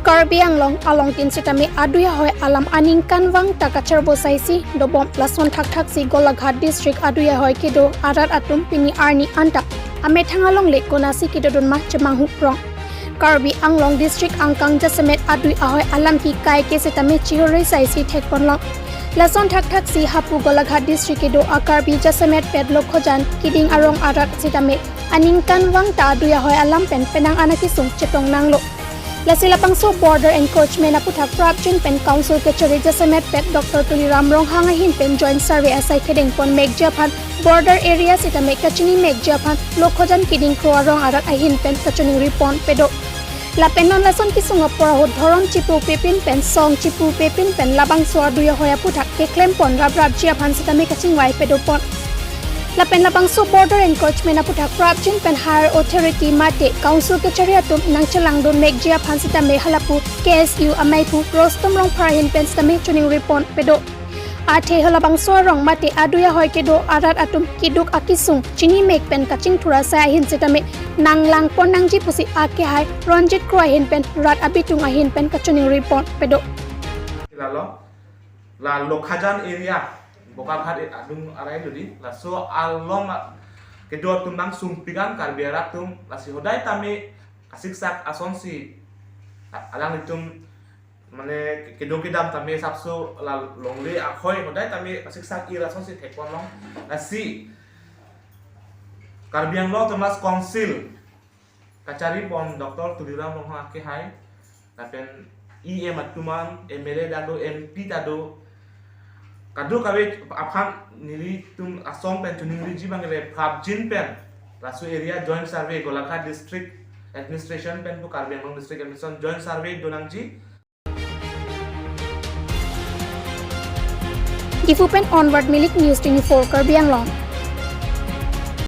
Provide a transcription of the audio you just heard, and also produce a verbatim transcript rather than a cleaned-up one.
Karbi Anglong along tin sitame adui ahoi alam aningkanvang ta kacharbo saisi dobom. Lason thakthak si Golaghat district adui ahoi kedo arat atum pini arni anta amethang alongle konasi kedodun ma chemanghu prong. Karbi Anglong district angkang jasemet adui ahoi alam kekai ke sitame chihuri saisi thekponlong. Lason thakthak si hapu Golaghat district kedo a Karbi jasemet pet Lokhojan Kiding arong arat sitame aningkanvang ta adui ahoi alam pen penang an akesung chetong nanglo. Lasi labangso border encroachment aputhak prapjin pen council kachari jasemet pet Doctor Tuliram Ronghang ahin pen joint survey asai thedengpon mekji aphan border area sitame kachini mekji aphan Lokhojan Kiding Kro arong arat ahin pen kachiningri pon pedo. Lapen non lason kesung apor ahut dhorom chipupe pin pen song chipupe pin pen labangso adui ahoi aputhak keklempon raprapji aphan sitame kachingvai pedopon. Lapen labangso border encroachment aputhak prapjin pen higher authority mate council kachari atum nangchelangdun mekji aphan sitame halapu K S U amaipu Rostom Rongphar ahin pen sitame chiningri pon pedo. Athe halabangso arong mate adui ahoi kedo arat atum keduk akesung chini mek pen kachingthur asai ahin sitame nanglangpon nangji pusi akehai Ranjit Kro ahin pen rat abitung ahin pen kachiningri pon pedo. Lalo, la Lokhajan area, Bokaghat adung arai ludi, laso along a-, kedo atum nang sungpigan Karbi arat atum, lasi hodai tame kasiksak asonsi, a-, alanglitum, mane kedo kedam tame sapso la longle ahoi, hodai tame kasiksak ir asonsi thekponlong, lasi Karbi Anglong Autonomous Council, kachari pon Doctor Tuliram Ronghang akehai, lapen E M atum an, M L A ta do, M P ta do, kadokave aphan nelitum asong pen chiningriji abang le prapjin pen, laso area joint survey Golaghat district administration pen pu Karbi Anglong district administration joint survey do nangji. Diphu pen Onward Milik News twenty-four Karbi Anglong.